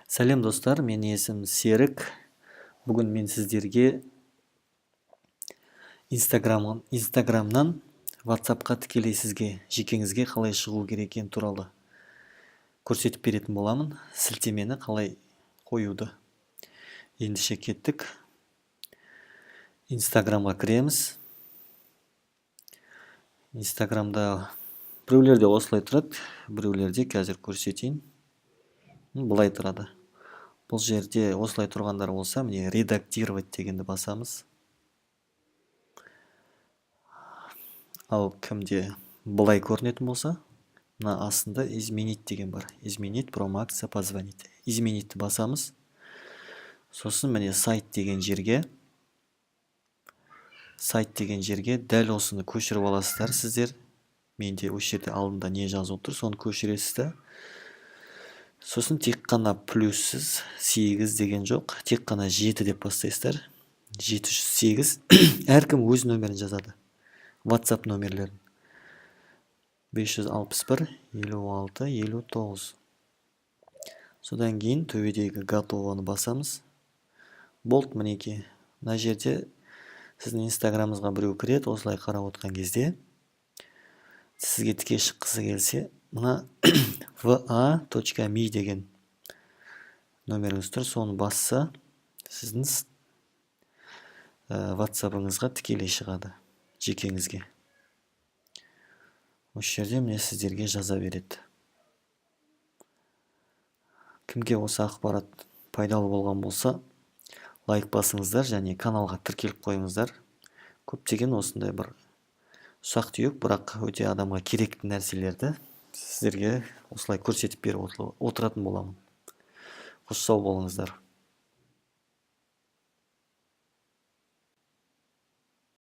Сәлем, достар! Менің есімім Серік. Бүгін мен сіздерге Инстаграмнан WhatsAppқа тікелей сізге, жекеңізге қалай шығу керек екені туралы көрсетіп беретін боламын, сілтемені қалай қоюды. Ендеше, кеттік. Инстаграмға кіреміз. Инстаграмда біреулерде осылай тұрады, біреулерде, қазір көрсетейін, былай тұрады. Бұл жерде осылай тұрғандар болса, міне, «Редактировать» дегенді басамыз. Ал кімде былай көрінетін болса, мына астында «Изменить» деген бар, «Изменить промоакция позвонить». «Изменить» басамыз. Сосын, міне, «Сайт» деген жерге, «Сайт» деген жерге дәл осыны көшіріп аласыздар сіздер. Менде осы жерде алдында не жазылып тұр, соны көшіресіз да, сосын тек қана плюссіз, сегіз деген жоқ, тек қана жеті деп бастайсыздар, 708. Әркім өз нөмірін жазады, WhatsApp нөмірлерін: 561 56 59. Содан кейін төбедегі «Готово» ны басамыз. Болды, мінекей, мына жерде сіздің Инстаграмыңызға біреу кіреді. Осылай қарап отқан кезде сізге тіке шыққысы келсе, мына va.me деген нөміріңіз тұр, соны басса, сіздің WhatsAppыңызға тікелей шығады, жекеңізге. Осы жерде, міне, сіздерге жаза береді. Кімге осы ақпарат пайдалы болған болса, лайк басыңыздар және каналға тіркеліп қойыңыздар. Көптеген осындай бір ұсақ түйек, бірақ өте адамға керекті нәрселерді сіздерге осылай көрсетіп беріп отыратын боламын. Қош, сау болыңыздар!